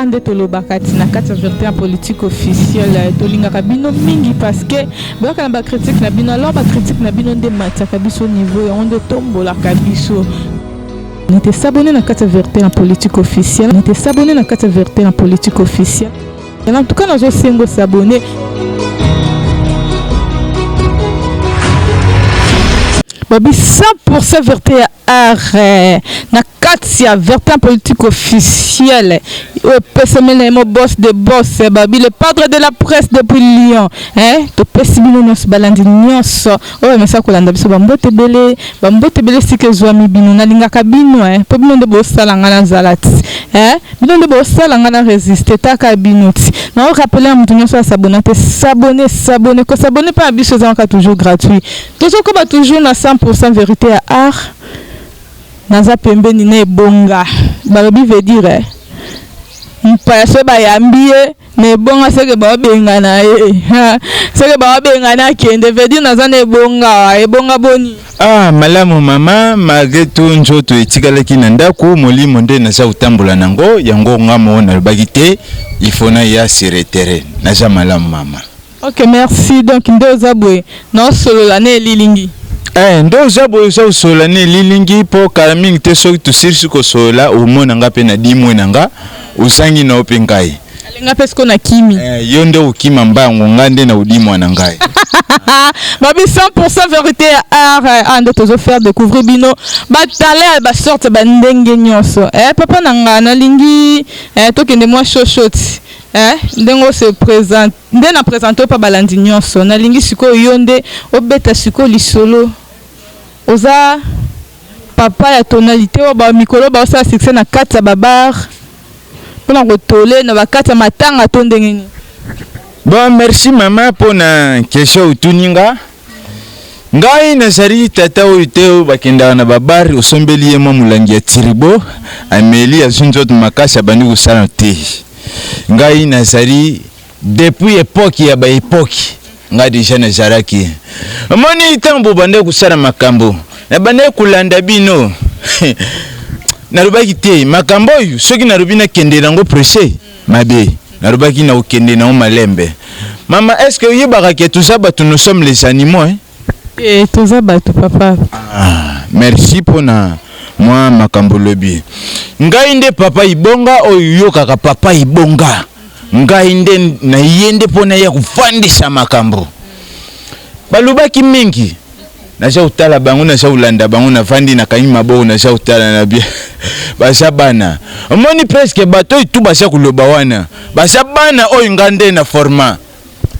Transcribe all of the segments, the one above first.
Nde tolobaka ti na kati ya vérité ya politique officielle, tolingaka bino mingi parce que boyaka na bacritique na bino. Alors bacritique na bino nde matiaka biso niveau, yango nde tombolaka biso. Nete s'abonner na kati ya vérité ya politique officielle, nete s'abonner na kati ya vérité ya politique officielle. En tout cas, nazosengo s'abonner. Babi 100% vérité ya art na kati ya vérité politique officielle oyo epesameli na ye mo boss de boss, babi le padre de la presse depuis Lyon, eh? Topesi bino nyonso, balandi nyonso oyo bamesa kolanda biso, bambote ebele, bambote ebele esika ezwami bino. Nalingaka bino, eh? Mpo bino nde bosala nga nazala ti, eh? Bino nde bosala nga na résiste taka bino ti. Naorappeler ya moto nyonso as'abonner te, s'abonner, s'abonner. Kos'abonner mpe na biso ezalaka toujours gratuit. Tozokoba toujours na 100% vérité ya art. Naza pembeni na ebonga, balobi veut dire mpaya so bayambi ye na ebonga, seke baobengana ye, seke baobengana akende. Veut dire naza na ebonga. Ebonga, boni? Ah, malamu mama. Malgré tout, nzoto etikalaki na ndako, molimo nde naza kotambola nango. Yango nga moko nalobaki te, il faut naya sur le terrain. Naza malamu, mama. Ok, merci. Donc nde oza boye, naosolola na elilingi. Eh, nde oza boye, oza kosolola na elilingi, mpo kala mingi te soki tosilisi kosolola, omona nga mpe na dimwe na nga, ozangi na yo mpe ngai. Alenga mpe siko na kimi. Eh, yo nde okima mbango, nga nde na odimwa na ngai. Babi 100% vérité ya art. Ah, nde tozofaire découvrir bino batalent ya basorte, bandenge nyonso. Eh, papa na nga, nalingi eh, tokende mwa short eh, ndenge ose présente, nde na présente oyo mpa balandi nyonso. Nalingi sikoyo yo nde obeta sikoyo lisolo. Oza papa ya tonalité oyo bamikolo baosala succès na kati ya babar mpona kotole na bakati ya matanga to ndenge nini? Bon, merci mama mpona question otuni nga. Ngai nazali tata oyo te oyo bakendaka na babar, osombeli ye mwa molangi ya tiribo, ameli, azwi nzoto makasi, abandi kosala te. Ngai nazali depuis époque ya baépoque, ngai déjà nazalaki. Omoni, ntango bobandaki kosala makambo, nabandaki kolanda bino. Nalobaki te makambo oyo soki nalobi nakende nango presse mabe, nalobaki na kokende nango malembe. Mama, est ce que oyebaka ke toza bato? Nous sommes les animaux, hein? E, toza bato, papa. Ah, merci mpona mwa makambo olobi. Ngai nde papa Ibonga oyo oyokaka, papa Ibonga. Ngai nde naye nde mpo naya kofandisa makambo balobaki mingi. Naza kotala bango, naza kolanda bango, navandi, nakangi maboko, naza kotala na bien. Baza bana. Omoni, presque bato oyo tu baza koloba wana baza bana oyo nga nde na forma.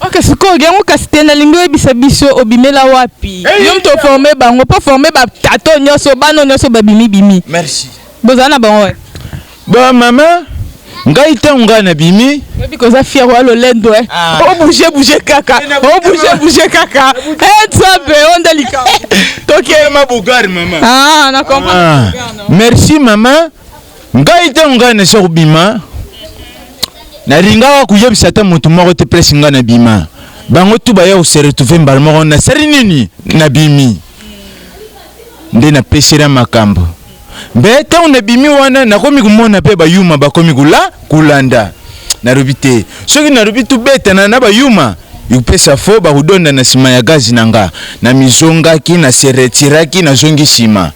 Ok, sikoyo yango kasi te, nalingi oyebisa biso obimela wapi. Yo moto oforme bango, mpo forme batato nyonso, bana nyonso babimibimi. Merci. Bozala na bango wapi? Bon mama, ngai ntango ngai nabimi Oyebi koza fier wa lolendo e. Ah. Obouge bouge kaka, obouge bouge kaka. E Nzambe, o nde likambo toke. Ma bogari, mama. Ah, na comprendre. Ah, merci mama. Ngai ntango ngai naza kobima, nalingaka koyebisa ata motu moko te. Place ngai nabima, bango tu baya kose retrouver mbala moko. Nasali nini? Nabimi nde napesela makambo. Mbe ntango nabimi wana, nakomi komona mpe bayuma bakomi kula kolanda. Nalobi te, soki nalobi tobetana na bayuma, ekopesa fo bakodonda na nsima ya gazi na nga. Namizongaki, nase retiraki, nazongi nsima,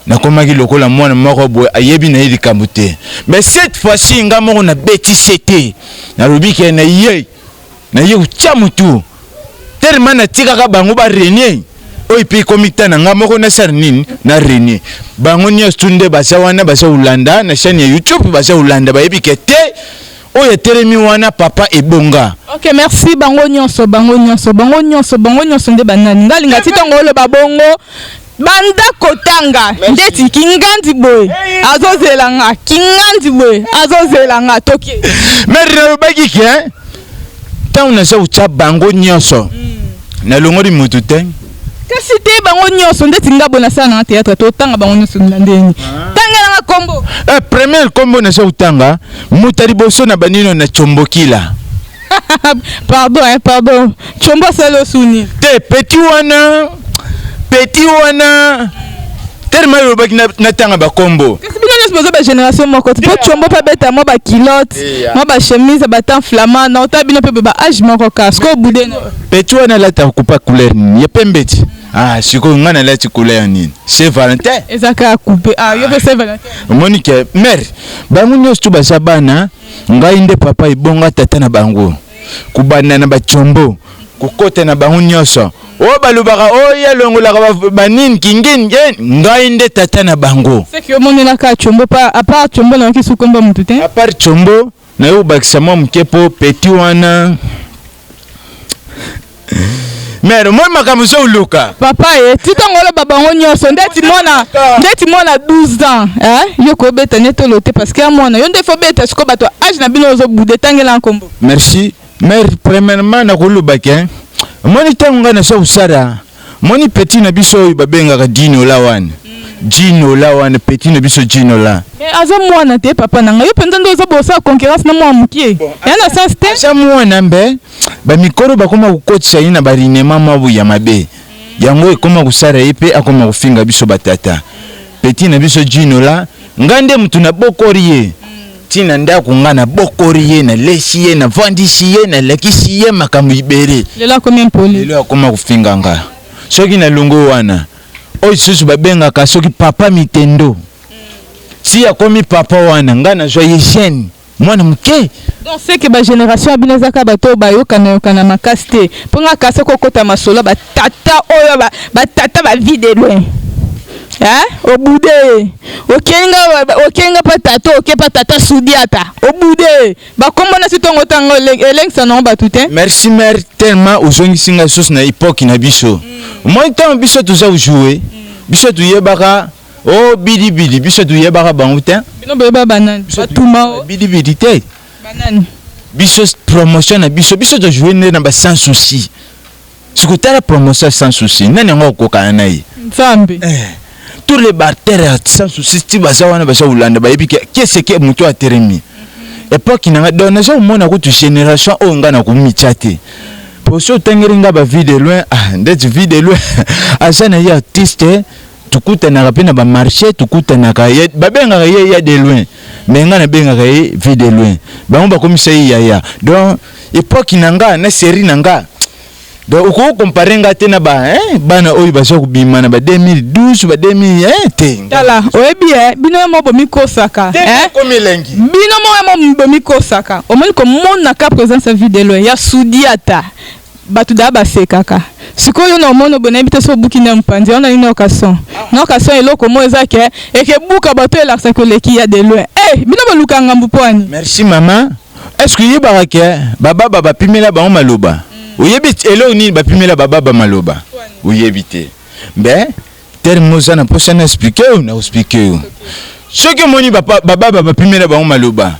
nakomaki lokola mwana moko boye ayebi na ye likambo te. Mais cette fois-ci, nga moko nabetise te, nalobi ke na ye naye kotia motu tellement natikaka bango barenie oyo mpe ekomi ta na nga moko nasala nini, na renie bango nyonso tu. Nde baza wana, baza kolanda na chaîne ya YouTube, baza kolanda, bayebi ke te oyo etelemi wana papa Ebonga. Ok, merci. Bango nyonso, bango nyonso, bango nyonso, bango nyonso nde banani? Nga alinga ti ntango oloba bongo, banda kotanga ndeti kingandi boye azozela nga, kingandi boye azozela nga, toke. Mais nalobaki ke ntango naza kotya bango nyonso, nalongoli motu te. Kasi te, bango nyonso ndeti nga boye nasala nanga théâtre, totanga bango nyonso na ndeni? Tanga nanga kombo. Eh, première kombo naza kotanga, moto ya liboso na banino na Tsombokila. Pardon, hein, pardon, Tshombo asali osuni? Te, petit wana, petit wana, tellement elobaki natanga bakombo. Kasi bino nyonso boza bagénération moko te, mpo Tshombo mpe abeta mwa baculotte, mwa bachemise, batemps flamand na ota bino mpe ba âge moko kaka. Sikoyo obude na Petit wana alata kupa couleur nini? Ya pembe ti. Ah, sikoyo ngai nalati couleur nini? Saint Valentin. Eza kaka coupe. Ah, yo mpe Saint Valentin. Omoni ke mare, bango nyonso tu baza bana. Ngai nde papa, ebonga tata na bango, kobanda na batiombo, kokota na bango nyonso oyo balobaka oyo alongolaka banini kingini, ngai nde tata na bango. Seki omonelaka Tshombo pa, à part Tshombo nayoki sukomba motu te. À part Tshombo, naye kobakisa mwa moke mpo petit wana, mare, omoi makambo ozoluka. Papa, ye ti ntango oloba bango nyonso ndeti mwana 12 ans, eh? Yo kobeta nde tolo te, parce que ya mwana yo nde fo beta. Sikoyo bato âge na bino ozobude, etangela nkombo. Merci mare. Premièrement, nakoloba ke omoni ntango ngai naza kosala, moni petit na biso oyo babengaka Dinola wana, Dinola wana, petit na biso Dinola. Mais aza mwana te, papa na ngai. Yo mpenza nde oza bosala concurrence na mwana mokie, ya na sens te. Aza mwana, mbe bamikolo bakoma kokotisa ye na barinema mwa ya mabe. Yango ekoma kosala ye mpe akoma kofinga biso batata. Petit na biso Dinola, ngai nde motu nabokori ye ntina ndako. Ngai nabokori ye, nalesi ye, navandisi ye, nalakisi ye makambo ibele. Lelo akomi impoli. Lelo akoma kofinga nga. Soki nalongo wana, oyo lisusu babengaka soki papa Mitendo, si akomi papa wana, ngai nazwa ye jeune, mwana moke. Donc c'est que bagénération ya bino eza kaka bato oyo bayokana yokana makasi te. Mpo nga kasi okokota masolo batata oyo batata bavie de loin, hein? Obude okenga, okenga mpa tata, oke mpa tata Sudiata, obude bakombo na si ntongo ntango elengisa nango bato te. Merci mare, tellement ozongisi ngai lisusu na époque na biso. Moi, ntango biso toza kojouer, biso toyebaka o bidibidi, biso toyebaka bango te. Bino boyeba banani? Batuma o Bidibidi te. Banani? Biso promotion na biso, biso tojouer nde na ba Sans Souci. Sikotala promotion Sans Souci, nani yango akokana na ye? Nzambe. Tous les barters ya Sans Souci ti baza wana, baza kolanda, bayebi ke keseke moto atelemi époque na nga. Donc naza komona kutu génération oyo nga na komitya te, po so otangeli nga ba Vie de Loin, ah, ndeti Vie de Loin aza na ye artiste, tokutanaka mpe na bamarché, tokutanaka ye, babengaka ye ya de loin, mais nga nabengaka ye Vie de Loin, bango bakomisa ye yaya. Donc époque na nga na série na nga, donc okoki comparer nga te na ba, hein, bana oyo baza kobima na ba 2012, ba 2000, hein, te. Tala, oyebi e, bino mo bomikosaka, eh? Komi elengi. Bino mo mo bomikosaka. Omoni komonaka présence ya Vie de Loin, ya Sudiata, bato daa basekaka. Sikoyo na omoni boye, nayebi te so obuki nde mopanzi wana nini. Nayoka son, nayoka son. Eloko mo eza ke ekebuka bato, elakisaka oleki ya de loin. Eh, bino boluka ngambu mpo ani? Merci mama. Est ce que oyebaka ke bababa bapimela bango maloba? Oyebi eloko nini bapimela bababa maloba? Oyebi te? Mbe terme oza na mposa na expliquer oyo, na expliquer oyo. Soki omoni bababa bapimela bango maloba,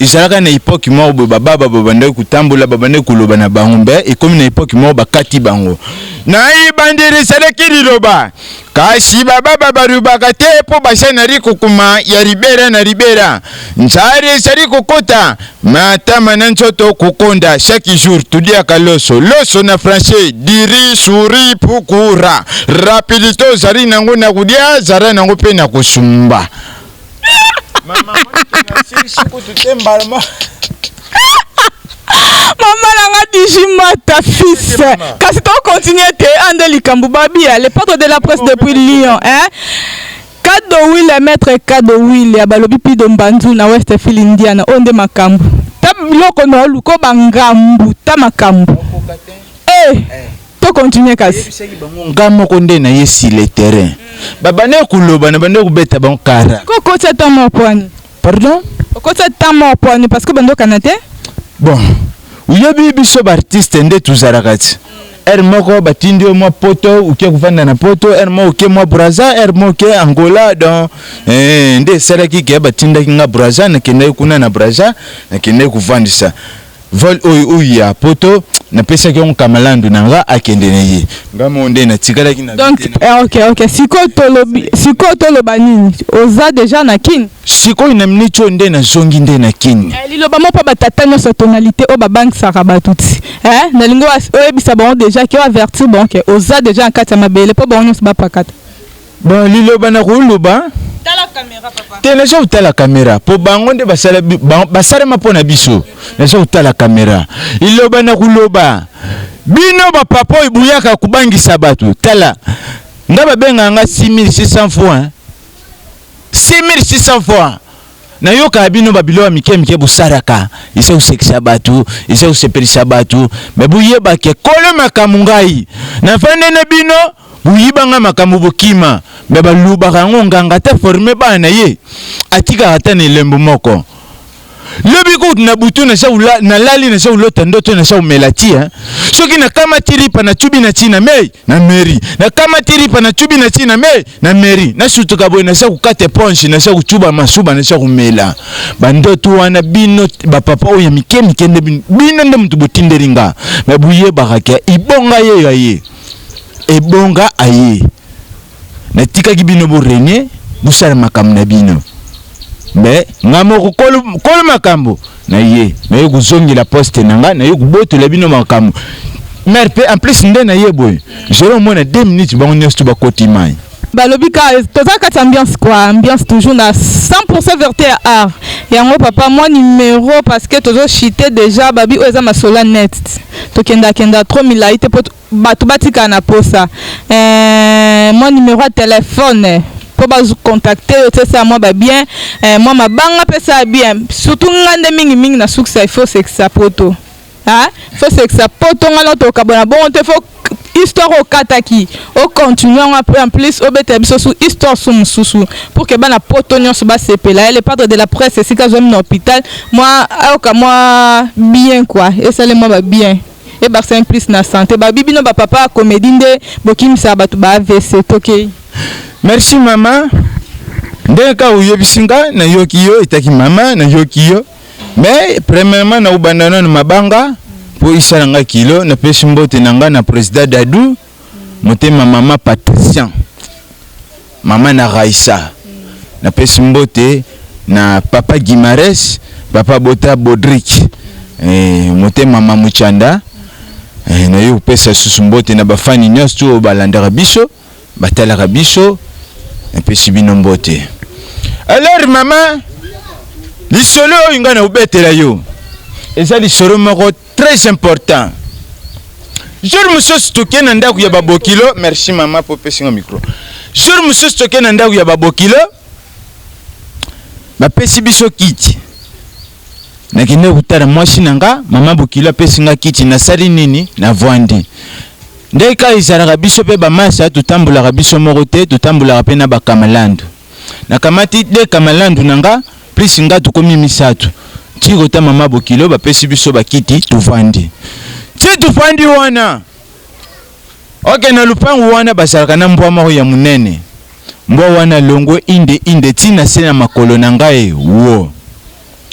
ezalaka na époque moko boye, bababa babandaki kotambola, babandaki koloba na bango. Mbe ekomi na époque moko, bakati bango na ebandeli. Ezalaki liloba, kasi bababa balobaka te mpo baza na likukuma ya libera na libera. Nzala ezali kokota matama na nzoto, kokonda. Chaque jour toliaka loso. Loso na français diri suri pukura rapidité. Ozali nango na kolia, zala nango mpe na kosumba. Mama, kutu te mbalama. Mama nanga Dijimata fils, kasi tocontinue te. Ande likambo babia, le padre de la presse depuis Lyon, hein? Kado Will, maître Kado Will ya balobi Pido Mbanzu na Westfield Indiana. Oyo nde makambo ta biloko na oluka bangambu ta makambo. Eh, tocontinue kasi. Yebisaki bango nga moko nde naye sur le terrain, babandaki koloba na bandaki kobeta bango kara. Ko okoti ata moko pwani? Pardon? Okoti ata moko pwani? Parce que bandokana te. Bon, oyebi biso baartiste nde tozalaka ti heure moko batindi yo mwa poto, oke kovanda na poto, heure moko oke mwa Braza, heure moko oke Angola. Donc nde esalaki ke batindaki nga Braza, nakendaki kuna na Braza, nakendaki kovandisa vol oyo oyo ya poto. Napesaki yango kamalandu na nga, akende na ye. Nga moko nde natikalaki na Donc ok, sikoyo tolobi, sikoyo toloba nini? Oza déjà na Kini? Sikoyo na miniti oyo nde nazongi nde na Kini. Liloba moko mpo batata nyonso ya tonalité oyo babangisaka bato ti, nalingi oyebisa bango déjà ke oavertir bango ke oza déjà na kati ya mabele, mpo bango nyonso bapakata. Bon, liloba na koloba. Te, naza kotala kamera mpo bango nde basalema mpo na biso. Naza kotala kamera, iloba na koloba bino bapapa oyo buyaka kobangisa bato. Tala nga, babengaka nga 6600 fois, 6600 fois. Nayokaka bino babiloko ya mike mike bosalaka, eza kosekisa bato, eza kosepelisa bato. Me boyebake kolo makambo, ngai nafande na bino, boyibanga makambo, bokima. Me balobaka yango, nganga ata forme bana na ye, atikaka ata na elembo moko. Lobi kutu na butu nalali, naza kolota ndoto naza komela ti. Soki nakamati lipa, natubi na ntina mei na meri, nakamati lipa, natubi na ntina mei na meri, nasutuka boye, naza kokata éponge, naza kotuba masuba, naza komela. Bandoto wana, bino bapapa oyo ya mike mike nde bino nde moto botindeli nga. Me boyebaka ke ibonga ye ya ye, ebonga aye. Natikaki bino borenie, bosala makambo na bino. Me nga moko kolo makambo na ye, naye kozongela poste na nga, naye kobotola bino makambo. Mare mpe en plus nde na ye boye, jero omona 2 minutes, bango nyonso to bakoti mai. Balobi ka toza kati ambiance quoi, ambiance toujours na 100% vérité ya art yango. Papa, mwa numéro, parce que tozochite déjà. Babi oyo eza masolo net, tokendakenda trop milai te mpo bato batikala na posa. Mwa numéro ya telefone mpo bacontacte yo te, esala mwa babien, mwa mabanga mpe esala bien. Surtout nga nde mingimingi na sukisa, il faut sekisa poto, faut sekisa poto. Nga na tokabona bongo te, faut histoire okataki, ocontinue yango après. En plus obetela biso su histoire su mosusu pour que bana poto nyonso basepela. Ye le padre de la presse, esika azwami na hôpital, mwa ayoka mwa bien quoi, esale mwa babien, ebakisa plus na santé. Babi bino bapapa ya comédie nde bokimisaka bato ba AVC. Tokei. Merci mama. Ndenge kaka oyebisi nga, nayoki yo etaki mama, nayoki yo. Mais premièrement, nakobanda nano mabanga mpo esala nga kilo. Napesi mbote na nga na président Dadu Motema, mama Patricien, mama na Raisa. Napesi mbote na papa Guimares, papa Bota Bodrik, motema Mamuchanda. Naye kopesa susu mbote na bafani nyonso oyo balandaka biso, batalaka biso, napesi bino mbote. Alors mama, lisolo oyo ngai nakobetela yo eza lisolo moko très important. Jour mosusu tokei na ndako ya babokilo. Merci mama po opesinga micro. Jour mosusu tokei na ndako ya babokilo, bapesi biso kiti. Nakende kotala mwasi na nga, mama bokilo apesi nga kiti. Nasali nini? Navwandi. Ndenge kaka ezalaka, biso mpe bamasa totambolaka biso moko te, totambolaka mpe na bakamalandu. Nakamati de kamalandu na nga plus nga, tokomi misato. Ti kota mama bokilo, bapesi biso bakiti, tovandi. Ti tofandi wana, oke na lupangu wana bazalaka na mbwa moko ya monene. Mbwa wana longwe inde inde ti na se na makolo na ngai wo.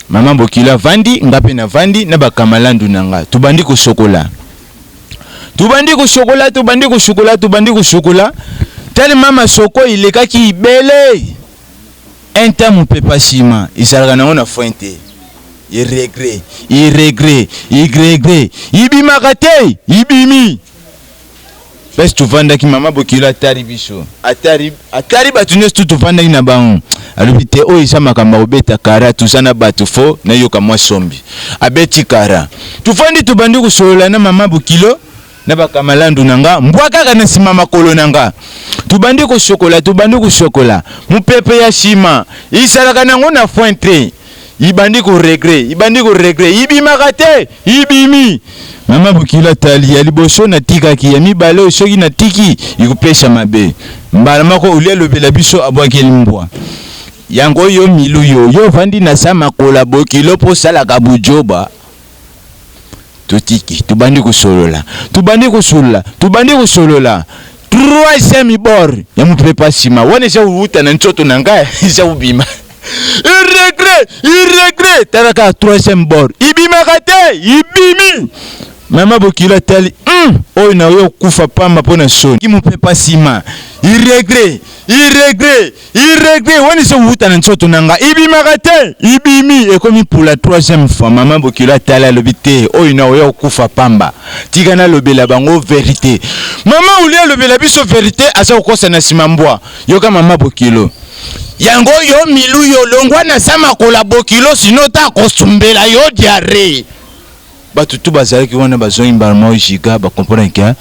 Mama bokilo avandi, nga mpe navandi na bakamalandu na nga. Tobandi kosokola, tobandi kosokola, tobandi kosokola, tobandi kosokola. Telema masoko elekaki ebele. Un temps mopepa nsima ezalaka nango na frein te, iregre, iregre, igregre, ibimaka te, ibimi. Mpesi tovandaki, mama bokilo atari biso, atari, atari bato nyonso tu tovandaki na bango. Alobi te oyo eza makambo ya kobeta kara, toza na bato, fo nayoka mwa sombi. Abeti kara, tofandi, tobandi kosolola na mama bokilo na bakamalandu na nga. Mbwa kaka na nsima makolo na nga. Tobandi kosokola, tobandi kosokola. Mopepe ya nsima ezalaka nango na frein te, ibandi koregre, ibandi koregre, ibimaka te, ibimi. Mama bokilo atali ya liboso, natikaki ya mibale oyo, soki natiki ikopesa mabe. Mbala moko olia alobela biso, abwakeli mbwa yango. Yo milu, yo ovandi na sa makolo ya bokilo mpo osalaka bujoba. Totiki, tobandi kosolola, tobandi kosolola, tobandi kosolola. Troisième bord ya mopepa nsima wana eza kowuta na nzoto na ngai, eza kobima, iregre, iregre. Tala kaka, troisième bord ibimaka te, ibimi. Mama bokilo atali, oyo na oyo okufa pamba mpo na soni. Mopepa nsima iregre, iregre, iregre wana eza kowuta na nzoto na ngai, ibimaka te, ibimi, ekomi pour la troisième fois. Mama bokilo atali, alobi te oyo na oyo okufa pamba, tika nalobela bango vérité. Mama oli alobela biso vérité, aza kokosa na nsima mbwa. Yoka mama bokilo. Yango yo Milou yo longwa na sa makola bokilo sino ta kosumbela yo diarrhée. Bato tu bazalaki wana bazongi mbala moko giga ba comprendre ke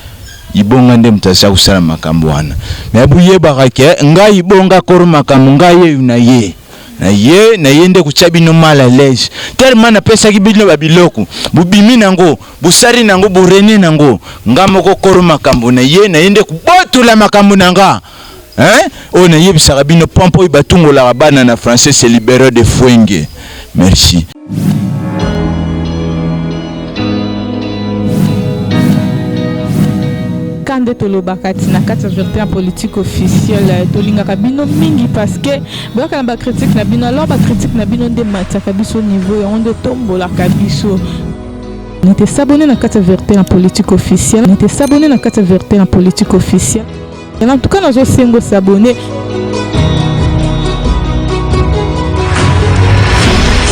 ibonga nde moto aza kosala makambo wana. Mais boyebaka ke ngai ibonga koro makambo ngai yeyu na ye. Na ye na ye nde kotia bino mal à l'aise. Tellement napesaki bino ba biloko bobimi nango bosali nango borene nango nga moko koro makambo na ye na ye nde kobotola makambo na nga. Hein? Oyo nayebisaka bino pompe oyo batungolaka bana na français c'est libéré de Fuenge. Merci. Ka nde tolobaka ti na kati ya verité ya politique officielle tolingaka bino mingi parce que boyaka na bacritique na bino alors bacritique na bino nde matiaka biso niveau yango nde tombolaka biso nete s'abonner na kati ya verité ya politique officielle nete s'abonner na kati ya verité ya politique officielle En tout cas, nazo sengo s'abonner.